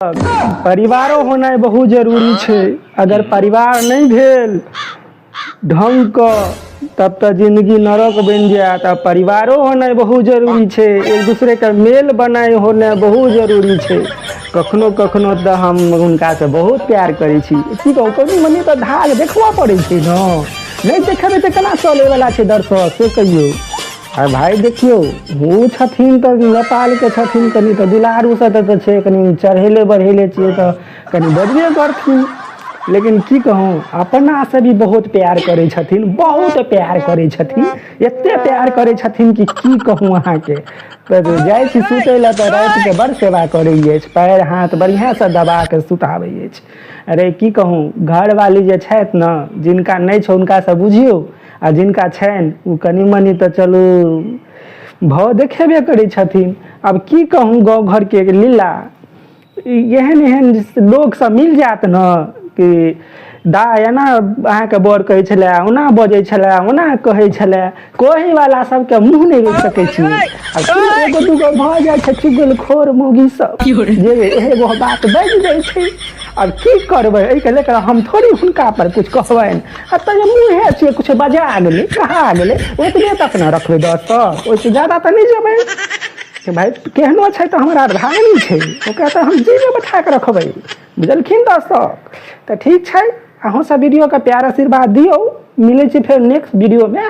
परिवारो होनाइ बहुत जरूरी छै। अगर परिवार नहि भेल ढङ्गके, तब तऽ जिन्दगी नरक बनि जायत। आ परिवारो होनाइ बहुत जरूरी छै, एक दूसरेके मेल बनाइ होनाइ बहुत जरूरी छै। कखनो कखनो तऽ हम हुनकासँ बहुत प्यार करै छी। की कहू, कनि मनि तऽ धाक देखबऽ पड़ै छै ने। नहि देखेबै तऽ केना चलैवला छै दर्शक, से कहियौ। आ भाय देखियौ, ओ छथिन तऽ नेपालके छथिन, कनि तऽ दुलारू से तऽ छै, कनि चढ़ेले बढ़ेले छियै तऽ कनि बजबे करथिन। लेकिन की कहूँ, अपनासँ भी बहुत प्यार करै छथिन, बहुत प्यार करै छथिन। एते प्यार करै छथिन कि की कहूँ अहाँके। तऽ जाइ छी सुतै लए तऽ रातिके बड़ सेवा करै अछि, पैर हाथ बढ़िआँसँ दबा कऽ सुताबै अछि। अरे की कहूँ, घरवाली जे छथि ने, जिनका नहि छै हुनकासँ बुझियौ, आ जिनका छनि ओ कनि मनि तऽ चलू भाव देखेबे करै छथिन। आब की कहूँ, गाँव घरके लीला, एहन एहन लोकसभ मिल जायत ने कि दा एना अहाँके बर कहै छलै, ओना बजै छलै, ओना कहै छलै, कहैवला सबके मुँह नहि रोकि सकै छी। आ एगो दूगो भऽ जाइ छै चुगलखोर मौगी सब जे एगो बात बाजि जाइ छै। आब की करबै एहिके लऽ कऽ? हम थोड़ी हुनका पर किछु कहबनि। आ तैयो मुँहे छियै, किछु बजा गेलै, कहा गेलै, ओतबे तक ने रखबै दर्शक, ओहिसँ ज्यादा तऽ नहि जेबै। भाय केहनो छै तऽ हमरा अर्धांगिनी छै, ओकरा तऽ हम जीवे बैठा कऽ रखबै। बुझलखिन दर्शक? तऽ ठीक छै, अहूँ सब वीडियोके प्यार आशीर्वाद दियौ। मिलै छी फेर नेक्स्ट वीडियोमे।